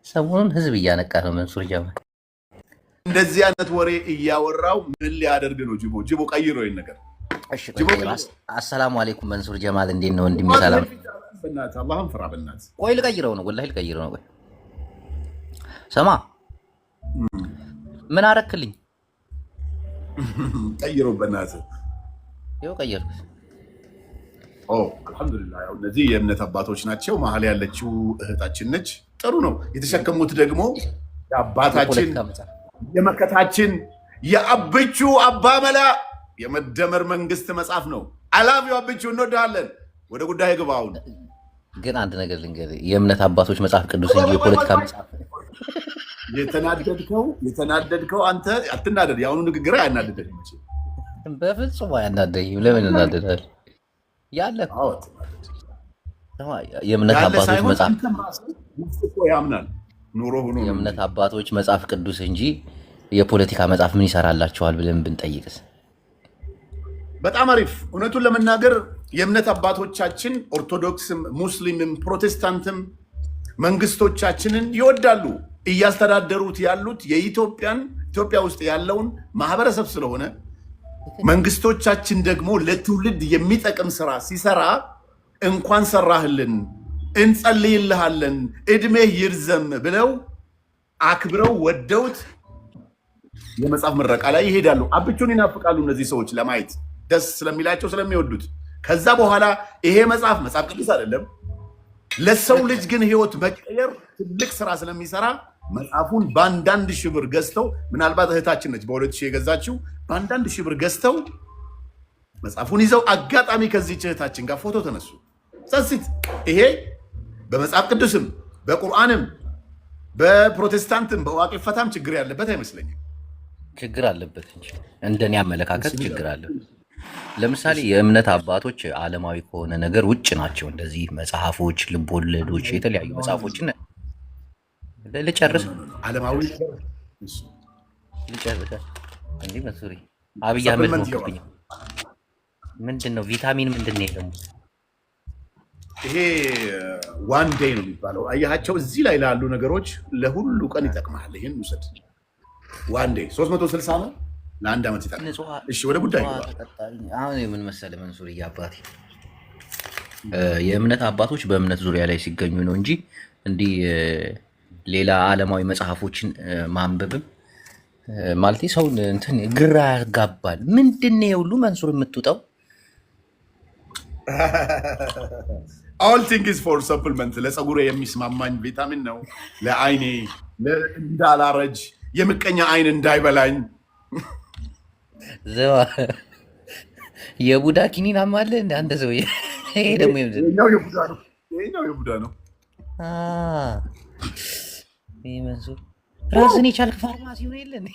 ሰሞኑን ህዝብ እያነቃ ነው መንሱር ጀማል። እንደዚህ አይነት ወሬ እያወራው ምን ሊያደርግ ነው? ጅቦ ጅቦ ቀይሮ ይሄን ነገር። እሺ ቆይ ጅቦ ቀይሮ። አሰላሙ አለይኩም መንሱር ጀማል፣ እንዴት ነው ወንድሜ? ሰላም። በእናትህ አላህን ፍራ በእናትህ። ቆይ ልቀይረው ነው፣ ወላሂ ልቀይረው ነው። ቆይ ስማ፣ ምን አረክልኝ? ቀይሮ በእናትህ። ይኸው ቀየርኩት። ኦ አልሐምዱሊላህ። ያው እነዚህ የእምነት አባቶች ናቸው። መሀል ያለችው እህታችን ነች። ጥሩ ነው። የተሸከሙት ደግሞ የአባታችን የፖለቲካ መጽሐፍ የመከታችን የአብቹ አባመላ የመደመር መንግስት መጽሐፍ ነው። I love you አብቹ፣ እንወድሃለን። ወደ ጉዳይ ግባ አሁን። ግን አንድ ነገር ልንገርህ፣ የእምነት አባቶች መጽሐፍ ቅዱስ እንጂ የፖለቲካ መጽሐፍ የተናደድከው አንተ አትናደድ። የአሁኑ ንግግር አያናድደኝም መቼም። በፍጹም አያናደኝም። ለምን እናደዳል? ያለ እኮ አዎ አትናደድ። ስማ፣ የእምነት ያለ አባቶች ሳይሆን መጽሐፍ አንተም ራስህ ውስጥ እኮ ያምናል ኑሮ ሆኖ ነው እንጂ። የእምነት አባቶች መጽሐፍ ቅዱስ እንጂ የፖለቲካ መጽሐፍ ምን ይሰራላቸዋል ብለን ብንጠይቅስ? በጣም አሪፍ። እውነቱን ለመናገር የእምነት አባቶቻችን ኦርቶዶክስም፣ ሙስሊምም፣ ፕሮቴስታንትም መንግስቶቻችንን ይወዳሉ። እያስተዳደሩት ያሉት የኢትዮጵያን ኢትዮጵያ ውስጥ ያለውን ማህበረሰብ ስለሆነ መንግስቶቻችን ደግሞ ለትውልድ የሚጠቅም ስራ ሲሰራ እንኳን ሰራህልን፣ እንጸልይልሃለን፣ እድሜህ ይርዘም ብለው አክብረው ወደውት የመጽሐፍ ምረቃ ላይ ይሄዳሉ። አብቹን ይናፍቃሉ እነዚህ ሰዎች ለማየት ደስ ስለሚላቸው ስለሚወዱት። ከዛ በኋላ ይሄ መጽሐፍ መጽሐፍ ቅዱስ አይደለም፣ ለሰው ልጅ ግን ህይወት መቀየር ትልቅ ስራ ስለሚሰራ መጽሐፉን በአንዳንድ ሺህ ብር ገዝተው፣ ምናልባት እህታችን ነች በ2,000 የገዛችው፣ በአንዳንድ ሺህ ብር ገዝተው መጽሐፉን ይዘው አጋጣሚ ከዚህች እህታችን ጋር ፎቶ ተነሱ። That's it። ይሄ በመጽሐፍ ቅዱስም በቁርአንም በፕሮቴስታንትም በዋቂ ፈታም ችግር ያለበት አይመስለኝም። ችግር አለበት እንጂ እንደኔ አመለካከት ችግር አለበት። ለምሳሌ የእምነት አባቶች ዓለማዊ ከሆነ ነገር ውጭ ናቸው። እንደዚህ መጽሐፎች፣ ልቦለዶች፣ የተለያዩ መጽሐፎችን ልጨርስ ዓለማዊ ልጨርስ። እንዲህ መንሱሪ አብይ አህመድ supplement ይገባል። ሞክብኝ። ምንድን ነው ቪታሚን ምንድን ነው ደግሞ? ይሄ One Day ነው የሚባለው። አያቸው እዚህ ላይ ላሉ ነገሮች ለሁሉ ቀን ይጠቅማል። ይህን ውሰድ። One Day 360 ነው፣ ለአንድ ዓመት ይጠቅማል። ንጹህ እሺ ወደ ጉዳይ ንጹህ ግባ። ተቀጣሪ። አሁን የምን መሰለህ መንሱር አባቴ፣ የእምነት አባቶች በእምነት ዙሪያ ላይ ሲገኙ ነው እንጂ እንዲህ ሌላ ዓለማዊ መጽሐፎችን ማንበብም ማለት ሰውን እንትን ግራ ያጋባል። ምንድን ነው የሁሉ መንሱር የምትውጠው? All things for supplement ለፀጉሬ የሚስማማኝ ቪታሚን ነው። ለአይኔ እንዳላረጅ፣ የምቀኛ አይን እንዳይበላኝ። ዘዋ የቡዳ ኪኒናም አለ እንደ አንተ ሰውዬ። ይሄ ደግሞ የምንድን ነው? ይሄኛው የቡዳ ነው። ይሄኛው የቡዳ ነው። ይሄ መንሱር ራስን የቻልክ ፋርማሲ ሆነ የለ እንዴ?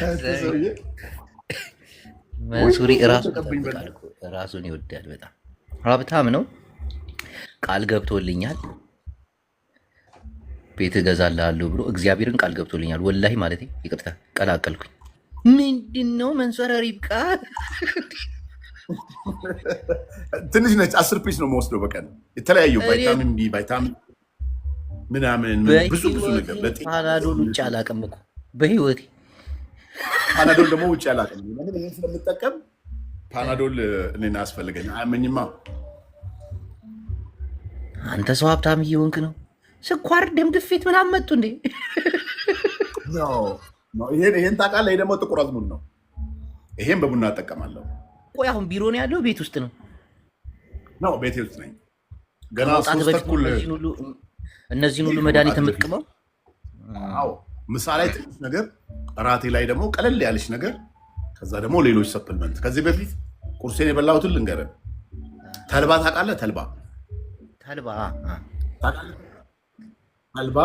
አንተ ሰውዬ መንሱሪ ራሱን ተቀብኝ ይጠብቃል እኮ፣ ራሱን ይወዳል በጣም። ሀብታም ነው። ቃል ገብቶልኛል ቤት እገዛልሃለሁ ብሎ እግዚአብሔርን ቃል ገብቶልኛል። ወላሂ ማለት ይቅርታ ቀላቀልኩኝ። ምንድን ነው መንሱር ይብቃ። ትንሽ ነች። 10 piece ነው የምወስደው በቀን የተለያዩ እኔ ቫይታሚን ቢ፣ ቫይታሚን ምናምን ብዙ ብዙ በህይወቴ ነገር ለጤና ፓናዶል ውጭ አላውቅም እኮ በህይወቴ። ፓናዶል ደግሞ ውጭ አላውቅም። ለምን ይሄን ስለምጠቀም ፓናዶል እኔን አያስፈልገኝ አያመኝማ። አንተ ሰው ሀብታም እየሆንክ ነው። ስኳር፣ ደም ግፊት ምናምን መጡ እንዴ? No፣ ይሄን ታውቃለህ። ይሄ ደግሞ ጥቁር አዝሙድ ነው። ይሄን በቡና እጠቀማለሁ። ቆይ አሁን ቢሮ ነው ያለው ቤት ውስጥ ነው? ነው ቤቴ ውስጥ ነኝ። ገና ከመውጣት ሶስት በፊት ነው ተኩል እነዚህን ሁሉ ከመውጣት መድኃኒት በፊት የምትቅመው? አዎ፣ ምሳ ላይ ትንሽ ነገር፣ እራቴ ላይ ደግሞ ቀለል ያለች ነገር፣ ከዛ ደግሞ ሌሎች supplement። ከዚህ በፊት ቁርሴን የበላሁትን ልንገርህ። ተልባ ታውቃለህ? ተልባ ተልባ ታውቃለህ? ተልባ፣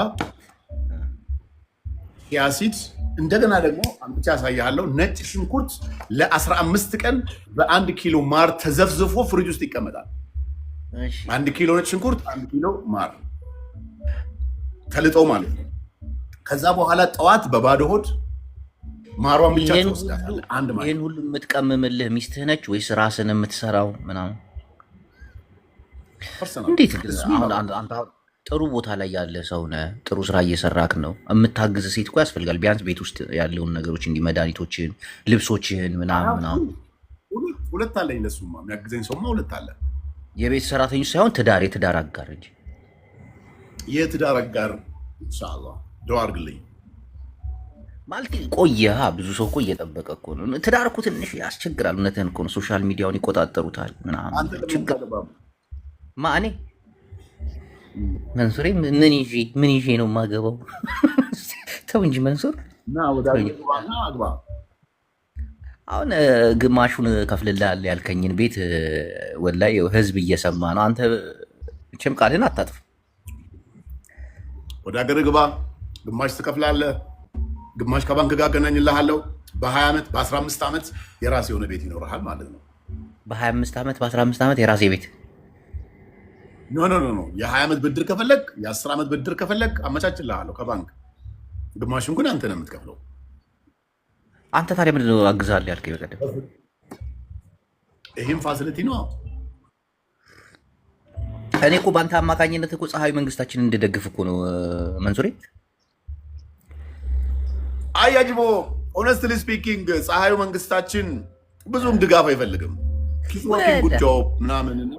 chia seed፣ እንደገና ደግሞ አምጥቼ አሳይሃለሁ። ነጭ ሽንኩርት ለ15 ቀን በ1 ኪሎ ማር ተዘፍዝፎ ፍሪጅ ውስጥ ይቀመጣል። 1 ኪሎ ነጭ ሽንኩርት፣ 1 ኪሎ ማር ተልጦ ማለት ነው። ከዛ በኋላ ጠዋት በባዶ ሆድ ማሯን ብቻ ይሄን ሁሉ ትወስዳታለህ። አንድ ማለት ይሄን ሁሉ የምትቀምምልህ ሚስትህ ነች ወይስ ራስን የምትሰራው ምናምን? Personal እንዴት ግን እሱ አሁን ይኖራል። አንተ አሁን ጥሩ ቦታ ላይ ያለ ሰው ነህ፣ ጥሩ ስራ እየሰራክ ነው። የምታግዝ ሴት እኮ ያስፈልጋል። ቢያንስ ቤት ውስጥ ያለውን ነገሮች እንዲህ መድኃኒቶችን፣ ልብሶችህን ምናምን ምናምን። ሁለት አለኝ። ለሱማ የሚያግዘኝ ሰውማ ሁለት አለ። የቤት ሰራተኞች ሳይሆን ትዳር፣ የትዳር አጋር እንጂ። የትዳር አጋር ኢንሻአላህ ዱዓ አድርግልኝ። ማለት ቆየህ። ብዙ ሰው እኮ እየጠበቀ እኮ ነው። ትዳር እኮ ትንሽ ያስቸግራል። እውነትህን እኮ ነው። Social media ውን ይቆጣጠሩታል ምናምን አንተ ለምን ችግር አታገባም? ማ እኔ መንሱሬ ምን ይዤ ነው የማገባው? ተው እንጂ መንሱር። እና ወደ ተው አገር እንጂ። ግባና አግባ። አሁን ግማሹን ከፍልልሃል ያልከኝን ቤት ወላሂ ህዝብ እየሰማ ነው። አንተ መቼም ቃልህን አታጥፍ። ወደ ሀገር ግባ፣ ግማሽ ትከፍላለህ፣ ግማሽ ከባንክ ጋር አገናኝልሃለሁ። በ20 ዓመት በ15 ዓመት የራስ የሆነ ቤት ይኖርሃል ማለት ነው። በ25 ዓመት በ15 ዓመት የራሴ ቤት? No, no, no, no፣ የ20 ዓመት ብድር ከፈለግ፣ የ10 ዓመት ብድር ከፈለግ አመቻችልሃለሁ ከባንክ። ግማሹን ግን አንተ ነው የምትከፍለው። አንተ ታዲያ ምንድን ነው አግዛለሁ ያልከኝ በቀደም? ይህም facility ነው። እኔ እኮ በአንተ አማካኝነት እኮ ፀሐዩ መንግስታችንን እንድደግፍ እኮ ነው መንሱሬ። አያጅቦ፣ honestly speaking ፀሐዩ መንግስታችን ብዙም ድጋፍ አይፈልግም። He's working good ወደ job ምናምን እና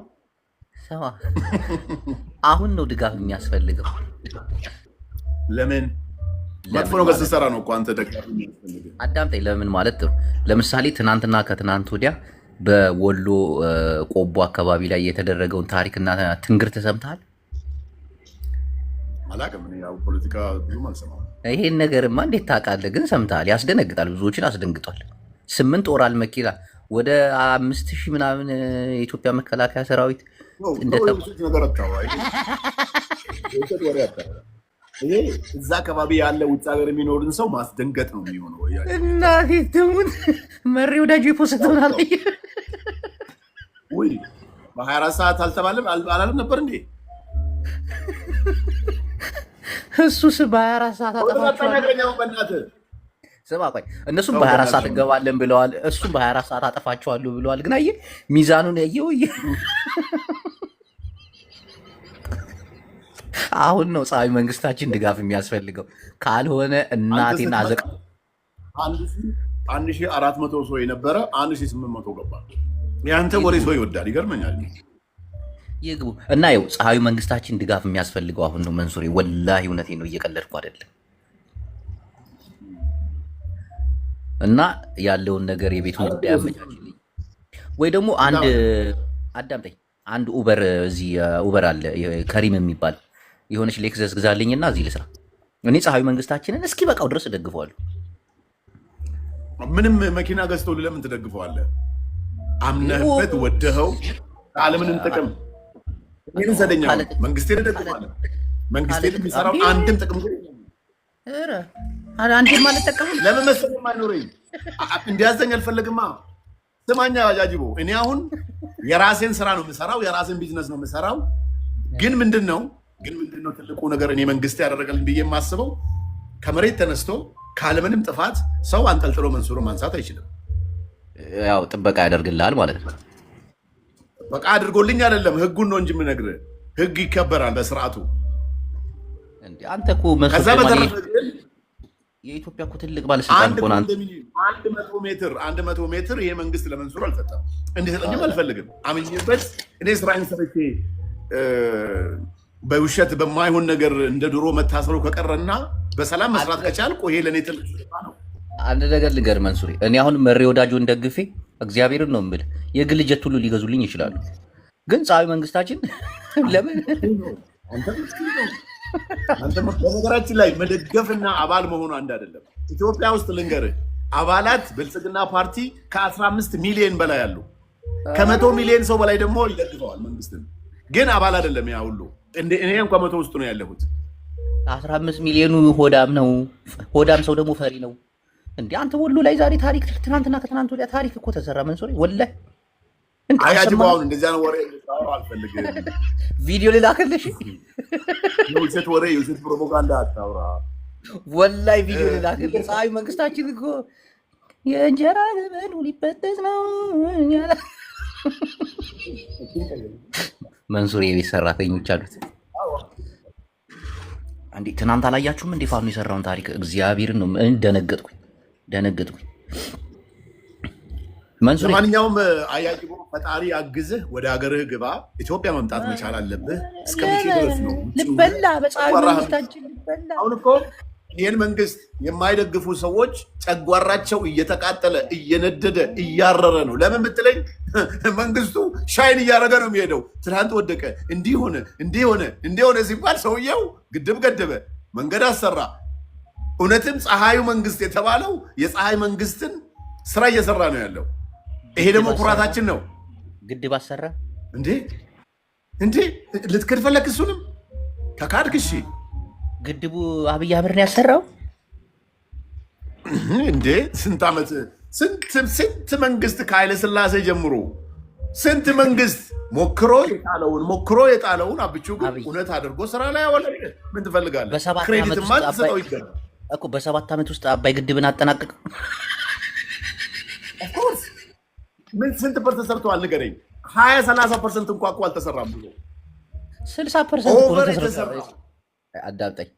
ስማ፣ አሁን ነው ድጋፍ የሚያስፈልገው። ለምን? መጥፎ ለምን ነገር ማለት ስትሰራ ነው እኮ አንተ ደጋፊ የሚያስፈልግህ። አዳምጠኝ። ለምን ማለት ጥሩ። ለምሳሌ ትናንትና ከትናንት ወዲያ በወሎ ቆቦ አካባቢ ላይ የተደረገውን ታሪክና ትንግርት ሰምተሃል? አላውቅም። እኔ ያው ፖለቲካ ብዙም አልሰማም። ይሄን ነገርማ እንዴት ታውቃለህ? ግን ሰምተሃል። ያስደነግጣል። ብዙዎችን አስደንግጧል። 8 ኦራል መኪና ወደ 5000 ምናምን የኢትዮጵያ መከላከያ ሰራዊት ተው፣ እንደ ተው፣ የውሸት ነገር አታውራ። ይሄ የውሸት ወሬ አታውራ። ይሄ እዛ አካባቢ ያለ ውጭ ሀገር የሚኖርን ሰው ማስደንገጥ ነው የሚሆነው። እናቴ ትሙት መሪ ወዳጁ የ post ተውን አላየህም? ውይ፣ በ24 ሰዓት አልተባለም አላለም ነበር እንዴ? እሱስ በ24 ሰዓት አጠፋቸዋለሁ። አታናግረኝ አሁን በእናትህ። ስማ ቆይ፣ እነሱም ተው በ24 ሰዓት በእናትህ። እንገባለን ብለዋል። እሱም በ24 ሰዓት አጠፋቸዋለሁ ብለዋል። ግን አየህ ሚዛኑን ያየው አሁን ነው ፀሐዩ መንግስታችን ድጋፍ የሚያስፈልገው። ካልሆነ አንተ እናቴን ስትመጣ አዘቅ 1400 ሰው የነበረ 1800 ገባ። የአንተ ወሬ ይግቡ ሰው ይወዳል። ይገርመኛል። ይግቡ እና ይኸው ፀሐዩ መንግስታችን ድጋፍ የሚያስፈልገው አሁን ነው። መንሱሬ ወላሂ እውነቴን ነው፣ እየቀለድኩ አይደለም። እና ያለውን ነገር የቤቱን ጉዳይ አመቻችልኝ ወይ ደግሞ አንድ አዳምጠኝ፣ አንድ ኡበር እዚህ ኡበር አለ ከሪም የሚባል የሆነች ሌክዘስ ግዛልኝና እዚህ ልስራ። እኔ ፀሐዩ መንግስታችንን እስኪ በቃው ድረስ እደግፈዋለሁ። ምንም መኪና ገዝተው ለምን ትደግፈዋለህ? አምነህበት ወደኸው አለምንም ጥቅም እኔን ሰደኛ ካለ መንግስቴን እደግፈዋለሁ። መንግስቴን የሚሰራው አንድም ጥቅም ግን የለም። ኧረ አንዴም አልጠቀምም። ለምን መሰለህ የማይኖረኝ እንዲያዘኝ አልፈልግማ። ስማኛ አጃጅቦ፣ እኔ አሁን የራሴን ስራ ነው የምሰራው፣ የራሴን ቢዝነስ ነው የምሰራው። ግን ምንድን ነው ትልቁ ነገር እኔ መንግስት ያደረገልኝ ብዬ የማስበው ከመሬት ተነስቶ ካለምንም ጥፋት ሰው አንጠልጥሎ መንሱር ማንሳት አይችልም። ያው ጥበቃ ያደርግልሃል ማለት ነው። በቃ አድርጎልኝ አይደለም፣ ህጉን ነው እንጂ የምነግርህ። ህግ ይከበራል በስርዓቱ። እንዴ አንተ እኮ መንሱር ከዛ ጀማል በተረፈ ግን የኢትዮጵያ እኮ ትልቅ ባለስልጣን አንድ እኮ ነህ አንተ። ኮንዶሚኒየም 100 ሜትር 100 ሜትር ይሄ መንግስት ለመንሱር አልሰጠም። እንዲሰጠኝም አልፈልግም። አምኜበት እኔ ስራዬን ሰርቼ በውሸት በማይሆን ነገር እንደ ድሮ መታሰሩ ከቀረና በሰላም መስራት ከቻልኩ ይሄ ለእኔ ትልቅ ስራ ነው። አንድ ነገር ልንገር መንሱሬ፣ እኔ አሁን መሬ ወዳጆን ደግፌ እግዚአብሔርን ነው የምልህ የግል ጀት ሁሉ ሊገዙልኝ ይችላሉ። ግን ፀሐዩ መንግስታችን ለምን አንተ ምስኪን ነው። አንተ በነገራችን ላይ መደገፍና አባል መሆኑ አንድ አይደለም። ኢትዮጵያ ውስጥ ልንገርህ አባላት ብልጽግና ፓርቲ ከ15 ሚሊዮን በላይ አሉ። ከ100 ሚሊዮን ሰው በላይ ደግሞ ይደግፈዋል መንግስትን። ግን አባል አይደለም ያ ሁሉ። እኔ እንኳ 100 ውስጥ ነው ያለሁት። 15 ሚሊዮኑ ሆዳም ነው። ሆዳም ሰው ደግሞ ፈሪ ነው። እንዴ አንተ ወሎ ላይ ዛሬ ታሪክ ትናንትና ከትናንት ወዲያ ታሪክ እኮ ተሰራ መንሱሬ ወላሂ። እንዴ አያጅቦ አልሰማህም? አሁን እንደዚያ ነው ወሬ እንድታወራ አልፈልግም። ቪዲዮ ልላክልሽ? የውሸት ወሬ የውሸት ፕሮፓጋንዳ አታውራ። ወላሂ ቪዲዮ ልላክልህ። ፀሐዩ መንግስታችን እኮ የእንጀራ ገመዱ ሊበጠስ ነው። መንሱር የቤት ሰራተኞች አሉት። እንዴ ትናንት አላያችሁም እንዴ ፋኖ የሰራውን ታሪክ? እግዚአብሔርን ነው እኔ ደነገጥኩኝ፣ ደነገጥኩኝ። መንሱሬ ለማንኛውም አያጅቦ ፈጣሪ አግዝህ፣ ወደ ሀገርህ ግባ። ኢትዮጵያ መምጣት መቻል አለብህ። እስከ መቼ ድረስ ነው ውጭ ሆነህ ልበላ በፀሐዩ ጨጓራህ? መንግስታችን ልበላ። አሁን እኮ ይህን መንግስት የማይደግፉ ሰዎች ጨጓራቸው እየተቃጠለ እየነደደ እያረረ ነው። ለምን ብትለኝ መንግስቱ shine እያደረገ ነው የሚሄደው። ትናንት ወደቀ፣ እንዲህ ሆነ፣ እንዲህ ሆነ፣ እንዲህ ሆነ ሲባል ሰውየው ግድብ ገደበ፣ መንገድ አሰራ። እውነትም ፀሐዩ መንግስት የተባለው የፀሐይ መንግስትን ስራ እየሰራ ነው ያለው። ይሄ ግድብ ደግሞ አሰራ፣ ኩራታችን ነው። ግድብ አሰራ። እንዴ እንዴ ልትክድ ፈለክ? እሱንም ከካድክ እሺ። ግድቡ አብይ አህመድ ነው ያሰራው። እንዴ ስንት ዓመት ስንት ስንት መንግስት ከኃይለ ስላሴ ጀምሮ ስንት መንግስት ሞክሮ የጣለውን ሞክሮ የጣለውን አብቹ ግን አብይ እውነት አድርጎ ስራ ላይ ያወለ። ምን ትፈልጋለህ? በ7 ዓመት credit ማ ውስጥ አባይ ልትሰጠው ይገባል። እኮ በ7 ዓመት ውስጥ አባይ ግድብን አጠናቀቅ። Of course። ምን ስንት percent ሰርተዋል ንገረኝ። 20 30% እንኳ እኮ አልተሰራም ብሎ 60% እኮ ነው over ተሰርቷል። የተሰራ አዳምጠኝ።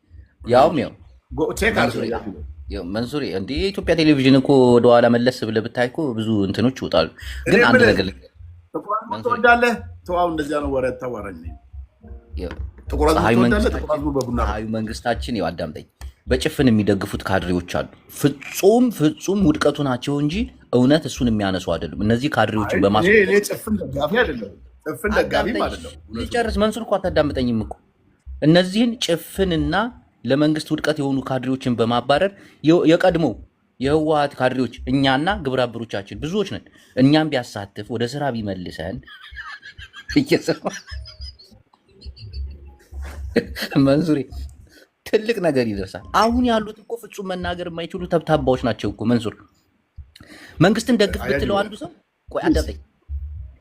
ያውም ያው check መንሱሪ አድርገው። ያው መንሱሪ እንዴ የኢትዮጵያ ቴሌቪዥን እኮ ወደኋላ መለስ ብለህ ብታይ እኮ ብዙ እንትኖች ይወጣሉ። እኔ ግን አንድ የምልህ ነገር ልንገርህ ጥቁር አዝሙድ መንሱሪ፣ ትወዳለህ? ተው አሁን እንደዚያ ነው ወሬ አታዋራኝ። ያው ጥቁር አዝሙድ ፀሐዩ ትወዳለህ? ጥቁር መንግስታችን አዝሙድ በቡና ፀሐዩ መንግስታችን ያው አዳምጠኝ፣ በጭፍን የሚደግፉት ካድሬዎች አሉ። ፍጹም ፍጹም ውድቀቱ ናቸው እንጂ እውነት እሱን የሚያነሱ አይደሉም። እነዚህ ካድሬዎችን እኔ እኔ በማስወገድ ጭፍን ደጋፊ አይደለም፣ ጭፍን ደጋፊም አዳምጠኝ አይደለም። እውነቱን ልጨርስ። መንሱር እኮ አታዳምጠኝም እኮ። እነዚህን ጭፍንና ለመንግስት ውድቀት የሆኑ ካድሬዎችን በማባረር የቀድሞ የህወሓት ካድሬዎች እኛና ግብረ አበሮቻችን ብዙዎች ነን። እኛም ቢያሳትፍ ወደ ስራ ቢመልሰን እየሰማ መንሱሬ ትልቅ ነገር ይደርሳል። አሁን ያሉት እኮ ፍጹም መናገር የማይችሉ ተብታባዎች ናቸው እኮ መንሱር። መንግስትን ደግፍ ብትለው አያጅቦ አንዱ ሰው ቆይ አዳምጠኝ።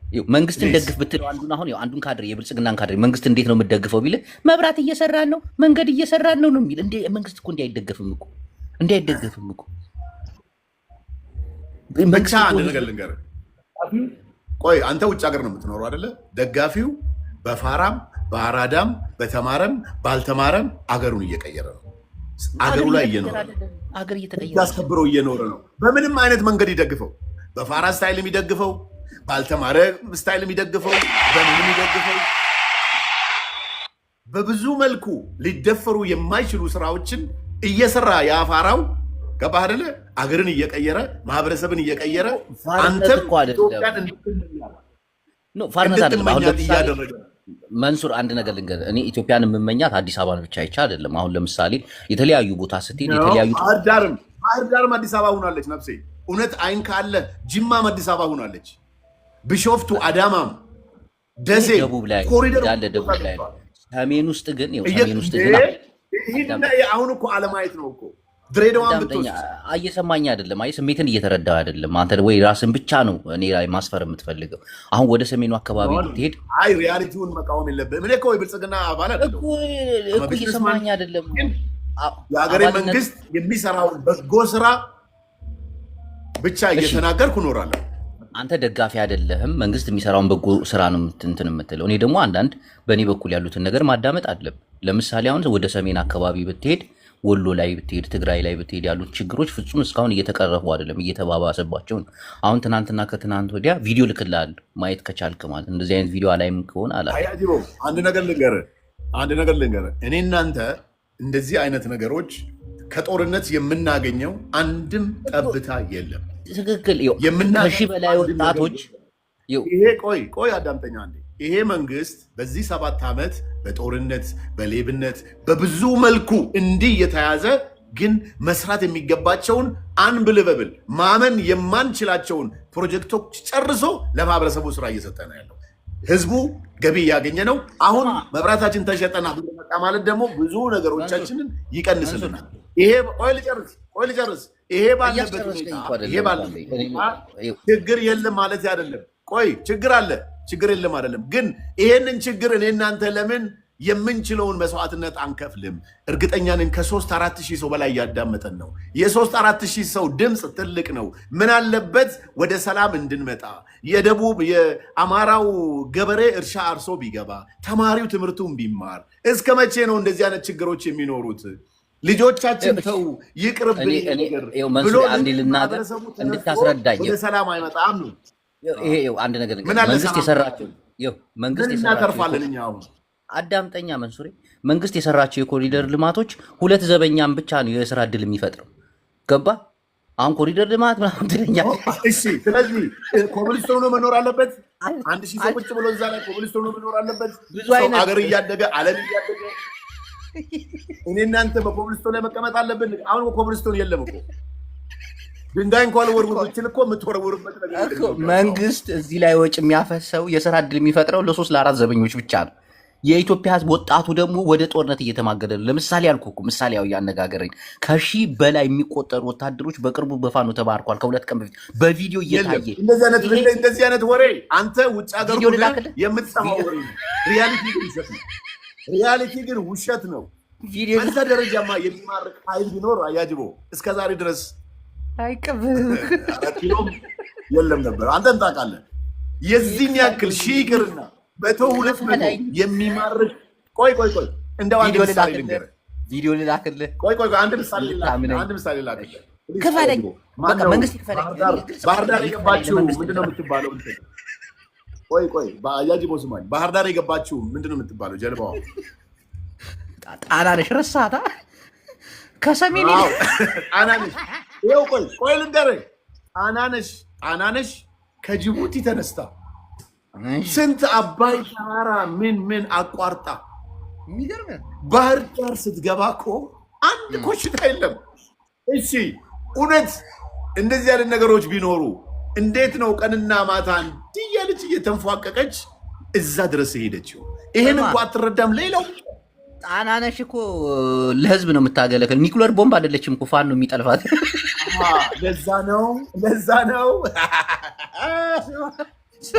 ይኸው መንግስትን please ደግፍ ብትለው አንዱን አሁን ይኸው አንዱን ካድሬ የብልጽግናን ካድሬ መንግስት እንዴት ነው የምትደግፈው ቢልህ መብራት እየሰራን ነው፣ መንገድ እየሰራን ነው ነው የሚል። እንዴ መንግስት እኮ እንዲህ አይደገፍም እኮ፣ እንዲህ አይደገፍም እኮ ብቻ መንግስት እኮ አንድ ህዝብ ነገር ልንገርህ። ቆይ አንተ ውጭ ሀገር ነው የምትኖረው አይደለ? ደጋፊው በፋራም በአራዳም በተማረም ባልተማረም አገሩን እየቀየረ ነው። አገር አገሩ ላይ እየተቀየረ እየኖረ ነው። አይደለም። አገር ህግ እየተቀየረ አይደለም። አስከብረው እየኖረ ነው። በምንም አይነት መንገድ ይደግፈው፣ በፋራ style የሚደግፈው፣ ባልተማረ style የሚደግፈው፣ በምንም ይደግፈው፣ በብዙ መልኩ ሊደፈሩ የማይችሉ ስራዎችን እየሰራ የአፋራው ገባህ አይደለ? አገርን እየቀየረ ማህበረሰብን እየቀየረ ፋርነት አንተም እኮ አይደለም። ኢትዮጵያን No ፋርነት አይደለም። አሁን እንድትመኛት ለምሳሌ እያደረገ ነው። መንሱር አንድ ነገር ልንገርህ። እኔ ኢትዮጵያን የምመኛት አዲስ አበባን ብቻ አይቻ አይደለም። አሁን ለምሳሌ የተለያዩ ቦታ ስትሄድ ነው። የተለያዩ ባህር ዳርም አዲስ አበባ ሆናለች። ነፍሴ እውነት አይን ካለ ጅማም አዲስ አበባ ሆናለች። ቢሾፍቱ፣ አዳማም፣ ይሄ ደሴም ደቡብ ላይ ነው ኮሪደር እንዳለ ሁሉ ቦታ ደቡብ ላይ ነው። ገብተዋል። ሰሜን ውስጥ ግን ይኸው ሰሜን ውስጥ ግን ሂድና አዳምጠኝ አሁን እኮ አለማየት ነው እኮ ድሬዳዋን አዳምጠኝ። ብትወስድ እየሰማኝ አይደለም። አይ ስሜትን እየተረዳው አይደለም። አንተ ወይ ራስን ብቻ ነው እኔ ላይ ማስፈር የምትፈልገው። አሁን ወደ ሰሜኑ አካባቢ ብትሄድ አይ reality ውን መቃወም የለብህም። እኔ እኮ የብልጽግና አባል እኮ አይደለሁም። እኮ ቢዝነስማን እየሰማኝ አይደለም። ግን የሀገሬ አባልነት መንግስት የሚሰራውን በጎ ስራ ብቻ እሺ እየተናገርኩ እኖራለሁ። አንተ ደጋፊ አይደለህም። መንግስት የሚሰራውን በጎ ስራ ነው እንትን የምትለው። እኔ ደግሞ አንዳንድ በእኔ በኩል ያሉትን ነገር ማዳመጥ አለብህ። ለምሳሌ አሁን ወደ ሰሜን አካባቢ ብትሄድ፣ ወሎ ላይ ብትሄድ፣ ትግራይ ላይ ብትሄድ ያሉት ችግሮች ፍጹም እስካሁን እየተቀረፉ አይደለም፣ እየተባባሰባቸው ነው። አሁን ትናንትና ከትናንት ወዲያ ቪዲዮ ልክልሃለሁ ማየት ከቻልክ ማለት እንደዚህ አይነት ቪዲዮ አላይም ከሆነ አላውቅም። አያጅቦ አንድ ነገር ልንገርህ፣ አንድ ነገር ልንገርህ። እኔ እናንተ እንደዚህ አይነት ነገሮች ከጦርነት የምናገኘው አንድም ጠብታ የለም። ትክክል። ይኸው ከሺህ የምናገኘው በላይ አንድም ነገር ወጣቶች የለም። ይኸው ይሄ ቆይ ቆይ አዳምጠኛ አንዴ። ይሄ መንግስት በዚህ 7 ዓመት በጦርነት በሌብነት በብዙ መልኩ እንዲህ እየተያዘ ግን መስራት የሚገባቸውን unbelievable ማመን የማንችላቸውን ፕሮጀክቶች ጨርሶ ለማህበረሰቡ ስራ እየሰጠ ነው ያለው። ህዝቡ ገቢ እያገኘ ነው። አሁን ስማ መብራታችን ተሸጠና ብር መጣ ማለት ደግሞ ብዙ መንሱር ነገሮቻችንን መንሱር ይቀንስልናል። ይሄ ቆይ ልጨርስ፣ ቆይ ልጨርስ። ይሄ ባለበት እያስጨረስከኝ ሁኔታ እኮ ይሄ አይደለም እኮ ባለበት አንዴ እኔ ሁኔታ ይኸው ችግር የለም ማለት አይደለም። ቆይ ችግር አለ፣ ችግር የለም አይደለም። ግን ይሄንን ችግር እኔ እናንተ ለምን የምንችለውን መስዋዕትነት አንከፍልም? እርግጠኛ ነን ከ3-4 ሺህ ሰው በላይ እያዳመጠን ነው። የ3-4 ሺህ ሰው ድምፅ ትልቅ ነው። ምን አለበት ወደ ሰላም እንድንመጣ፣ የደቡብ የአማራው ገበሬ እርሻ አርሶ ቢገባ፣ ተማሪው ትምህርቱን ቢማር። እስከ መቼ ነው እንደዚህ አይነት ችግሮች የሚኖሩት? ልጆቻችን ተው ይቅርብን እኔ ይሄ እኔ ነገር ይኸው ብሎ መንሱር አንዴ ለምን ልናገር ማህበረሰቡ ተነስቶ እንድታስረዳኝ። ወደ ሰላም አይመጣም ነው። ይሄ ይኸው አንድ ነገር ምን አለ መንግስት ሰላም የሰራቸው ይኸው መንግስት ምን የሰራቸው እናተርፋለን እኛ አሁን? አዳምጠኛ መንሱሬ፣ መንግስት የሰራቸው የኮሪደር ልማቶች ሁለት ዘበኛም ብቻ ነው የስራ እድል የሚፈጥረው። ገባ? አሁን ኮሪደር ልማት ምናምን ትለኛለህ። እሺ፣ ስለዚህ ኮብልስቶን ሆኖ መኖር አለበት። 1,000 ሰው ቁጭ ብሎ እዛ ላይ ኮብልስቶን ሆኖ መኖር አለበት። ብዙ ሰው አይነት አገር እያደገ፣ ዓለም እያደገ እኔ እናንተ በኮብልስቶን ላይ መቀመጥ አለብን። አሁን ኮብልስቶን የለም እኮ፣ ድንጋይ እንኳን ወርውር ብችል እኮ የምትወረውርበት ነገር የለም እኮ ኢትዮጵያ ውስጥ አሁን። መንግስት እዚህ ላይ ወጪ የሚያፈሰው የስራ እድል የሚፈጥረው ለሶስት ለአራት ዘበኞች ብቻ ነው። የኢትዮጵያ ሕዝብ ወጣቱ ደግሞ ወደ ጦርነት እየተማገደ ነው። ለምሳሌ ያልኩህ እኮ ምሳሌያዊ አነጋገረኝ 1,000 በላይ የሚቆጠሩ ወታደሮች በቅርቡ በፋኖ ተባርኳል። ከ2 ቀን በፊት በቪዲዮ የለም እየታየ እንደዚህ አይነት ይሄ እንደዚህ አይነት ወሬ አንተ ውጭ ሀገር ቪዲዮ ሆነህ ልላክልህ፣ የምትሰማው ቪዲዮ ወሬ ነው። Reality ግን ውሸት ነው። Reality ግን ውሸት ነው። ቪዲዮ በዛ ደረጃማ የሚማርክ ኃይል ቢኖር አያጅቦ እስከ ዛሬ ድረስ አይቀበልም። 4 ኪሎም የለም ነበር። አንተን ታውቃለህ። የዚህን ያክል ሺህ ይቅርና 100 200 ክፈለኝ። የሚማርክ፣ ቆይ ቆይ ቆይ፣ እንደው አንድ ቪዲዮ ምሳሌ ልላክልህ፣ ልንገርህ። ቪዲዮ ልላክልህ ቆይ ቆይ ቆይ፣ አንድ ምሳሌ ልላክልህ። እንድታምነኝ። አንድ ምሳሌ ልላክልህ። ክፈለኝ። በቃ ማነው መንግስት ይክፈለኝ። ባህር ዳር እኔ ግልጽ ባህር ዳር ይክፈለኝ፣ የገባችው ለመንግስት ምንድነው ልስራ። የምትባለው? እንትን ቆይ ቆይ፣ በአያጅቦ ስማኝ። ባህር ዳር የገባችው ምንድነው የምትባለው ጀልባዋ? ጣና ነሽ ረሳታ ከሰሜን አዎ ጣናነሽ። ይኸው ቆይ ቆይ ልንገርህ፣ ጣናነሽ ጣናነሽ ከጅቡቲ ተነስታ ስንት አባይ ተራራ ምን ምን አቋርጣ የሚገርም ባህር ዳር ስትገባ እኮ አንድ ኮሽታ የለም። እሺ እውነት እንደዚህ አይነት ነገሮች ቢኖሩ እንዴት ነው ቀንና ማታ እንዲህ እያለች እየተንፏቀቀች እዛ ድረስ የሄደችው? ይሄን ስማ እንኳ አትረዳም። ሌላው ጣናነሽ እኮ ለህዝብ ነው የምታገለግል። ኒኩለር ቦምብ አይደለችም እኮ ፋኖ የሚጠልፋት። አሃ፣ ለዛ ነው ለዛ ነው።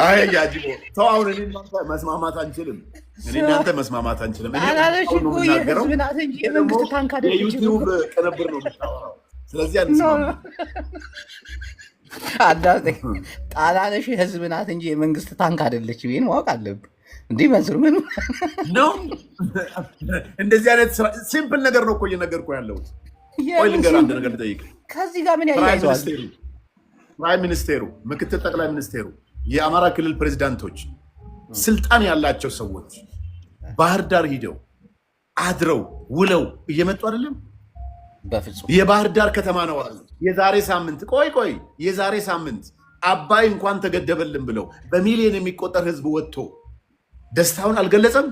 አይ ያጅቦ ተው፣ አሁን እኔ እናንተ መስማማት አንችልም። እኔ እናንተ መስማማት አንችልም። እኔ ጣናነሽ እውነታውን ነው እኮ የምናገረው። የህዝብ ናት እንጂ አንተ ደግሞ የመንግስት ታንክ አይደለችም የዩቲዩብ እኮ። ቅንብር ነው የምታወራው። ስለዚህ No አንስማማም። አዳምጠኝ። ጣናነሽ የህዝብ ናት እንጂ የመንግስት ታንክ አይደለችም። ይሄን ማወቅ አለብህ። እንዲህ መንሱር ምን ነው እንደዚህ አይነት ስራ simple ነገር ነው እኮ እየነገርኩህ ያለሁት። ቆይ የምን ልንገርህ፣ አንድ simple ነገር ልጠይቅህ። ከዚህ ጋር ምን prime ያያይዘዋል? ሚኒስቴሩ prime ሚኒስቴሩ፣ ምክትል ጠቅላይ ሚኒስቴሩ፣ የአማራ ክልል ፕሬዚዳንቶች፣ ስልጣን ያላቸው ሰዎች ባህር ዳር ሂደው አድረው ውለው እየመጡ አይደለም? በፍጹም። የባህር ዳር ከተማ ነዋሪ የዛሬ ሳምንት፣ ቆይ ቆይ፣ የዛሬ ሳምንት አባይ እንኳን ተገደበልን ብለው በሚሊዮን የሚቆጠር ህዝብ ወጥቶ ደስታውን አልገለጸም?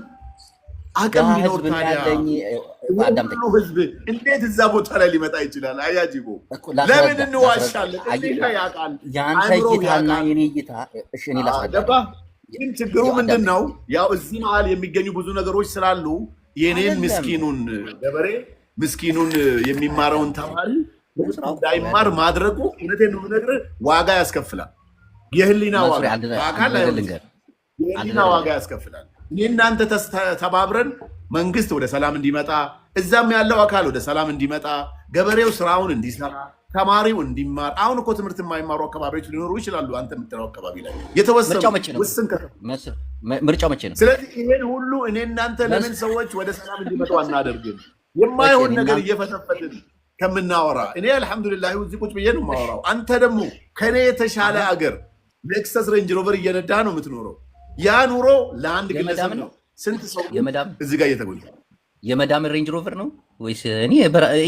አቅም ያ ቢኖር ህዝብ ታዲያ እንዳለኝ ይህ አዳምጠኝ ሁሉ ህዝብ እንዴት እዛ ቦታ ላይ ሊመጣ ይችላል? አያጅቦ እኮ ለምን ላስረዳ ላስረዳ እንዋሻለን? አየህ፣ ህሊና ያውቃል፣ የአንተ አእምሮው እይታና ያውቃል። የኔ እይታ እሺ፣ እኔ ላስረዳ ገባ? ግን ችግሩ ያው ምንድን አዳምጠኝ ነው? ያው እዚህ መሀል የሚገኙ ብዙ ነገሮች ስላሉ የኔን አይደለም ምስኪኑን ገበሬ፣ ምስኪኑን የሚማረውን ተማሪ መንሱር አውቀው እንዳይማር ማድረጉ እውነቴን ነው የምነግርህ ዋጋ ያስከፍላል። የህሊና መንሱር ዋጋ አንድ በአካል ነገር ላይሆን ይችላል። ልንገር አንድ የህሊና ነገር ዋጋ ልንገር ያስከፍላል። እኔ እናንተ ተባብረን መንግስት ወደ ሰላም እንዲመጣ፣ እዛም ያለው አካል ወደ ሰላም እንዲመጣ፣ ገበሬው ስራውን እንዲሰራ፣ ተማሪው እንዲማር። አሁን እኮ ትምህርት የማይማሩ አካባቢዎች ሊኖሩ ይችላሉ። አንተ የምትለው አካባቢ ላይ የተወሰኑ ምርጫው መቼ ነው? ውስን ከተማ። መንሱር ምርጫው መቼ ነው? ስለዚህ ይሄን ሁሉ እኔ እናንተ ለምን ሰዎች ወደ ሰላም እንዲመጡ አናደርግም? የማይሆን እኔ ነገር እናንተ እየፈተፈትን ከምናወራ እኔ አልሐምዱሊላህ እዚህ ቁጭ ብዬ ነው የማወራው። አንተ ደግሞ ከእኔ የተሻለ አገር ሌክሰስ ሬንጅ ሮቨር እየነዳ ነው የምትኖረው። ያ ኑሮ ለአንድ ግለሰብ የመዳም ነው ነው። ስንት ሰው ግን የመዳም እዚህ ጋር እየተጎዳ የመዳም ሬንጅ ሮቨር ነው ወይስ እኔ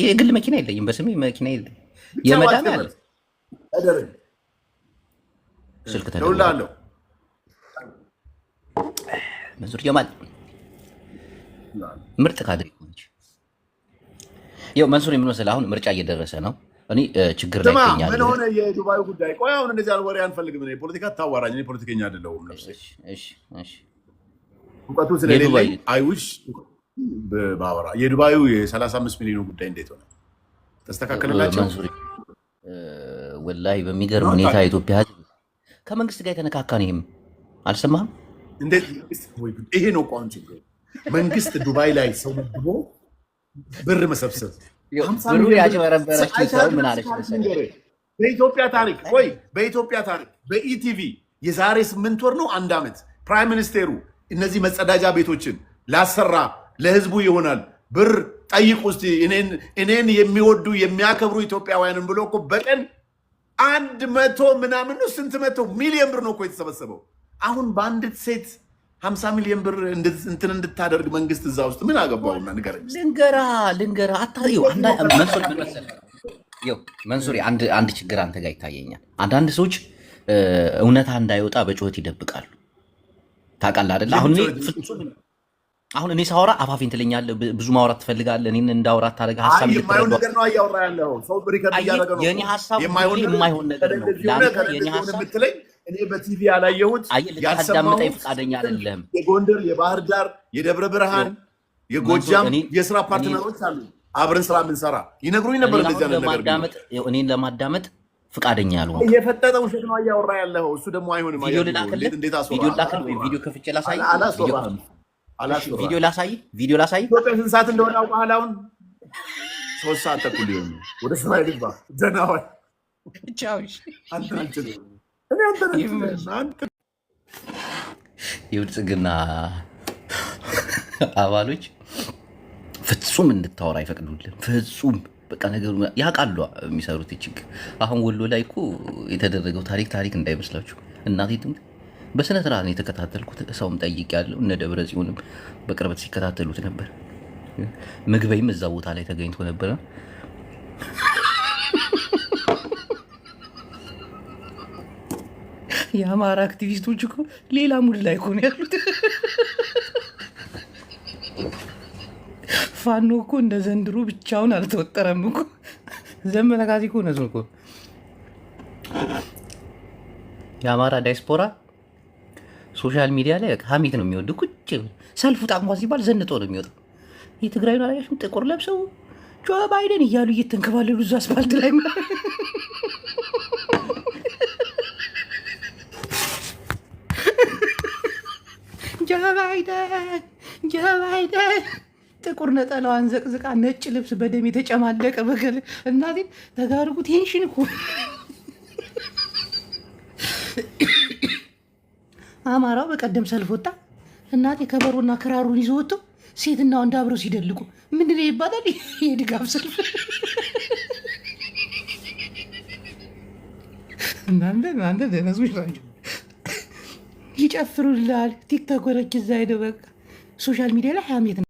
የግል መኪና የለኝም፣ በስሜ መኪና የለኝም። ብቻ የመዳም ያለ whatever አደረግ ስልክ ተደወለ። እደውልልሃለሁ። መንሱር ጀማል ምርጥ ካድሬ እኮ ነች። ይኸው መንሱር የምን መሰለህ፣ አሁን ምርጫ እየደረሰ ነው። እኔ ችግር ላይ ስማ ምን እገኛለሁ። ሆነ የዱባዩ ጉዳይ? ቆይ አሁን እንደዚህ ያለ ወሬ አንፈልግም። እኔ ፖለቲካ አታዋራኝ። እኔ ፖለቲከኛ አይደለሁም። ነፍሴ እሺ እሺ እሺ። እውቀቱ የዱባይ ስለሌለኝ I wish ባወራ። የዱባዩ የ35 ሚሊዮን ጉዳይ እንዴት ሆነ? ተስተካከለላቸው? መንሱር ወላሂ በሚገርም ሁኔታ የኢትዮጵያ ሕዝብ ከመንግስት ጋር የተነካካ ነው። ይሄም አልሰማህም? እንዴት? ወይ ጉድ! ይሄ ነው እኮ አሁን ችግሩ። መንግስት ዱባይ ላይ ሰው መድቦ ብር መሰብሰብ 50 ብሩን ሚሊዮን ብር ያጭበረበረችው ሰው አይተሃል? ምን አለች ታሪክ መሰለህ? ልንገርህ። በኢትዮጵያ ታሪክ ቆይ፣ በኢትዮጵያ ታሪክ በኢቲቪ የዛሬ 8 ወር ነው አንድ ዓመት prime minister ኡ እነዚህ መጸዳጃ ቤቶችን ላሰራ ለህዝቡ ይሆናል ብር ጠይቁ እስቲ እኔን የሚወዱ የሚያከብሩ ኢትዮጵያውያንን ብሎ እኮ በቀን 100 ምናምን ነው ስንት መቶ ሚሊዮን ብር ነው እኮ የተሰበሰበው። አሁን በአንዲት ሴት 50 ሚሊዮን ብር እንትን እንድታደርግ መንግስት እዛ ውስጥ ምን አገባውና ንገረኝ። ልንገራ ልንገራ አታዩ መንሱር ምን መሰለህ? ይኸው መንሱር አንድ ችግር አንተ ጋር ይታየኛል። አንዳንድ ሰዎች እውነታ እንዳይወጣ በጩኸት ይደብቃሉ። ታውቃለህ አይደለ? አሁን እኔ ፍጹም አሁን እኔ ሳወራ አፋፊን ትለኛለህ፣ ብዙ ማውራት ትፈልጋለህ፣ እኔን እንዳወራ ታደርገህ አይ ሀሳብ የማይሆን እንድትረዳው ነገር ነው እያወራ ያለው ሰው record አየህ፣ እያደረገ ነው የእኔ እኮ። ሀሳብ የማይሆን ሁሌ ነገር የማይሆን ነገር ነው። እንደዚህ ሆነ ለአንተ ከእንደዚህ የእኔ ሆነ ሀሳብ የምትለኝ እኔ በቲቪ ያላየሁት አየህ፣ ልታዳምጠኝ ያልሰማሁት ፈቃደኛ አይደለህም። የጎንደር፣ የባህር ዳር፣ የደብረ ብርሃን፣ መንሱር የጎጃም እኔ የስራ እኔ partner ኦች አሉ አብረን ስራ የምንሰራ ይነግሩኝ ነበር እኔን እንደዚህ አሁን አይነት ነገር ቢኖር። ለማዳመጥ እኔን ለማዳመጥ ፈቃደኛ ያልሆንክ የፈጠጠ ውሸት ነው እያወራ ያለው። እሱ ደግሞ አይሆንም። ቪዲዮ አያጅቦ ልላክልህ፣ እንዴት እንዴት ቪዲዮ አስወራህ? ልላክልህ ወይ ቪዲዮ ከፍቼ ላሳይህ? ቪዲዮ አላስወራህም፣ እሺ፣ ቪዲዮ አላስወራህም። ላሳይህ፣ ቪዲዮ ላሳይህ። ኢትዮጵያ ስንት ሰዓት እንደሆነ አውቀሃል? አሁን 3 ሰዓት ተኩል ሊሆን ነው። ወደ ስራ ልግባ። ደህና ዋል። ቻው። እሺ። አንተን አልችልም። እኔ አንተን አልችልም። ይመችህ። አንተ የብልጽግና አባሎች ፍጹም እንድታወራ አይፈቅዱልህም። ፍጹም በቃ ነገሩ ያውቃሉ የሚሰሩት ችግር። አሁን ወሎ ላይ እኮ የተደረገው ታሪክ ታሪክ እንዳይመስላችሁ። እናቴ ትሙት በስነ ስርዓት ነው የተከታተልኩት። ሰውም ጠይቄያለሁ። እነ ደብረ ጽዮንም በቅርበት ሲከታተሉት ነበር። ምግበይም እዛ ቦታ ላይ ተገኝቶ ነበረ። የአማራ አክቲቪስቶች እኮ ሌላ mood ላይ እኮ ነው ያሉት። ፋኖ እኮ እንደ ዘንድሮ ብቻውን አልተወጠረም እኮ። ዘመነ ካሴ እኮ እውነቱን እኮ የአማራ ዳያስፖራ social media ላይ በቃ ሀሜት ነው የሚወዱ። ቁጭ ብሎ ሰልፍ ውጣ እንኳን ሲባል ዘንጦ ነው የሚወጣው። የትግራዩን አላያችሁም? ጥቁር ለብሰው ጆ ባይደን እያሉ እየተንከባለሉ እዛ አስፋልት ላይ ጆ ባይደን ጆ ባይደን ጥቁር ነጠላዋን ዘቅዝቃ ነጭ ልብስ በደም የተጨማለቀ በገል እናቴን ተጋርጉ tension እኮ አማራው በቀደም ሰልፍ ወጣ። እናቴ ከበሮና ክራሩን ይዞ ወጥቶ ሴትና ወንድ አብረው ሲደልቁ ምንድን ነው ይባላል? የድጋፍ ሰልፍ። እናንተ ደነዞች ናቸው። ይጨፍሩልሃል። ቲክቶከሮች እዛ ሄደው በቃ social media ላይ ሀሜት ነው።